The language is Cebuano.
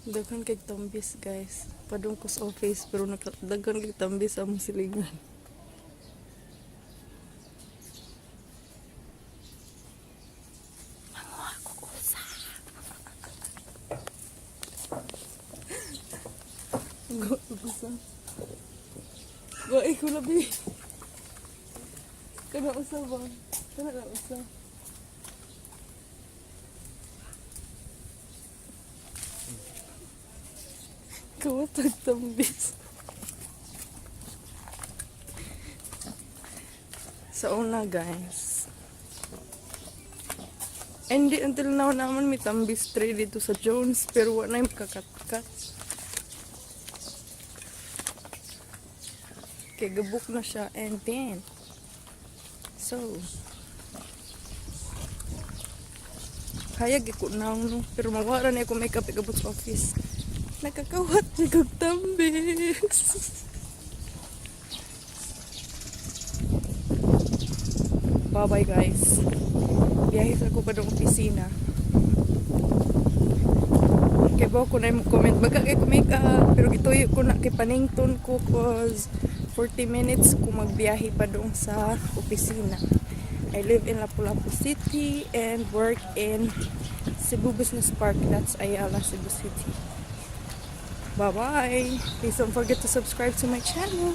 Daghan kay tambis, guys. Padung ko sa office pero daghan kay tambis sa among silingan. Manguha ko usa. Manguha ko usa. Wa ko labi. Kana usa ba? Kana na usa. Kawatag tambis. Sa una, guys. Hindi, until now naman may tambis tray dito sa Jones, pero wala na yung kakatkat. Kay gabuk na siya and then so hayag ko na no, pero mawara na ako makeup ikabot sa office. Nakakawat ni kog tambis. Bye bye, guys. Biyahe sa ko pa dong opisina. Kay ba ko na yung comment baga kay ko makeup, pero gituyo ko na kay panington ko cause 40 minutes ko magbiyahe pa dong sa opisina. I live in Lapu-Lapu City and work in Cebu Business Park. That's Ayala, Cebu City. Bye-bye. Please don't forget to subscribe to my channel.